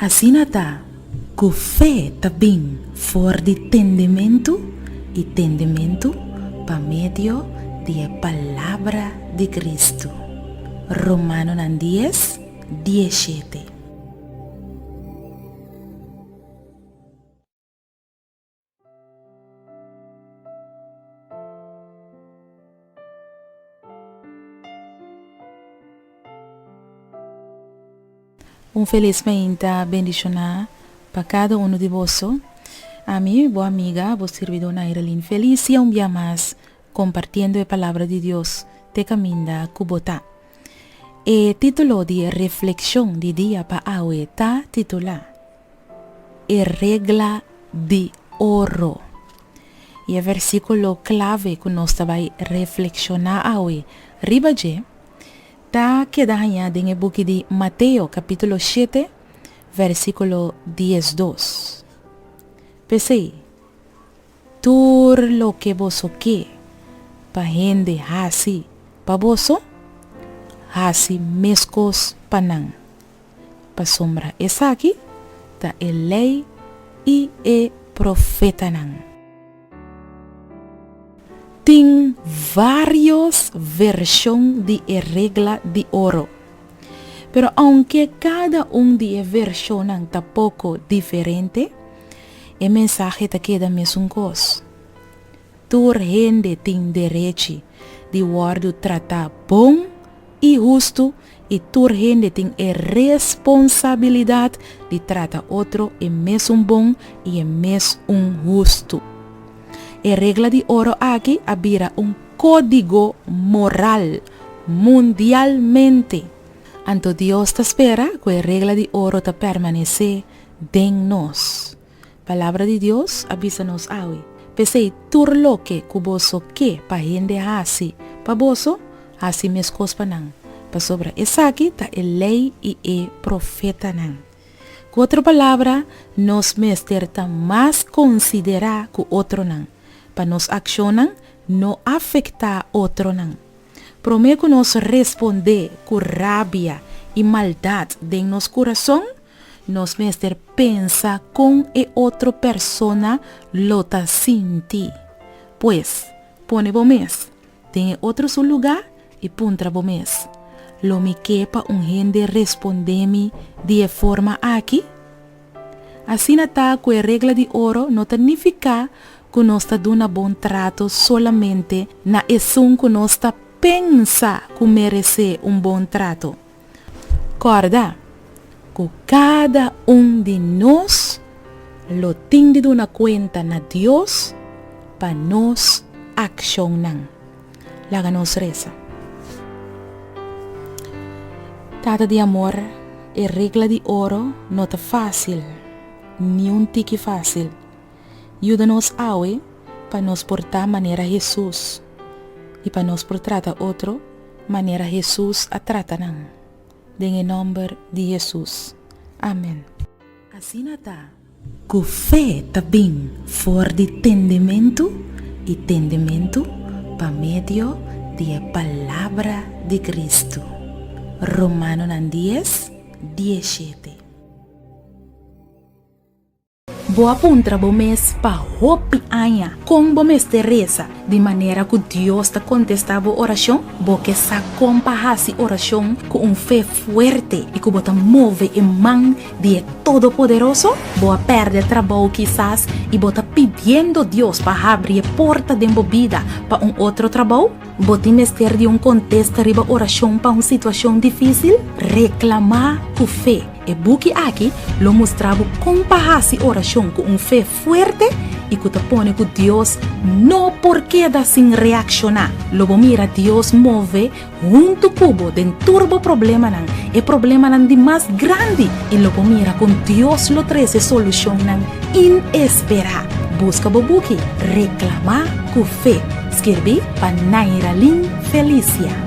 Asina ta ku fe ta bin for di tendementu i tendementu pa medio di e palabra di Kristu. Romanonan dies, diesshete. Un felis mainta bendishoná pa kada unu di boso. Ami, bo amiga, bo sirbidó Nairalyn Felicia un bia mas kompartiendo e palabra di Dios te kaminda ku bo ta. E título di e reflekshon di dia pa awe ta titulá. E regla di oro. I e versíkulo klave ku nos ta bai reflekshoná awe riba dje ta keda hañá den e buki di Mateo kapítulo shete, versíkulo diesdos. P'esei, tur loke boso ke pa hende hasi pa boso, hasi meskos pa nan. Pasobra esaki ta e Lei i e Profetanan. Tin vários vershon di e Regla di Oro. Pero ounke kada un di e vershonnan ta poko diferente, e mensahe ta keda mesun kos. Tur hende tin derechi di wòrdu tratá bon i hustu i tur hende tin e responsabilidat di trata otro e mesun bon i e mes un hustu. E regla di oro aki a bira un kódigo moral mundialmente. Anto Dios ta spera ku e regla di oro ta permanesé den nos. Palabra di Dios a bisa nos awe, P'esei tur loke ku boso ke pa hende hasi pa boso, hasi meskos pa nan, pasobra esaki ta e Lei i e Profetanan. Ku otro palabra, nos mester ta mas konsiderá ku otronan, pa nos akshonnan no afektá otronan. Promé ku nos respondé ku rabia i maldat den nos kurason, Nos mester pensa kon e otro persona lo ta sinti. Pues, pone bo mes den e otro su lugá i puntra bo mes, Lo mi ke pa un hende respondé mi di e forma aki? Asina ta ku e regla di oro no ta nifiká ku nos ta duna bon trato solamente na esun ku nos ta pensa ku meresé un bon trato. Kòrda ku kada un di nos lo tin di duna kuenta na Dios pa nos akshonnan. Laga nos resa. Tata di amor, e regla di oro no ta fásil, niun tiki fásil. Yuda nos awe pa nos por ta manera Hesus i pa nos por trata otro manera Hesus a trata nan. Den e nòmber di Hesus. Amen. Asina ta ku fe ta bin for di tendementu i tendementu pa medio di e palabra di Kristu. Romanonan dies, diesshete. Bo a puntra bo mes pa hopi aña kon bo mester resa di manera ku Dios ta kontestá bo orashon? Bo ke sa kon pa hasi orashon ku un fe fuerte i ku bo ta move e man di e Todopoderoso? Bo a pèrdè trabou kisas i bo ta pidiendo Dios pa habri e porta den bo bida pa un otro trabou? Bo tin mester di un kontesta riba orashon pa un situashon difísil? Reklamá ku fe! E buki aki lo mustra bo kon pa hasi orashon ku un fe fuerte i ku ta pone ku Dios no por keda sin reakshoná. Lo bo mira Dios move huntu ku bo den tur bo problemanan, e problemanan di mas grandi, i lo bo mira kon Dios lo trese solushonnan inesperá. Buska bo buki Reklamá ku Fe, skirbí pa Nairalyn Felicia.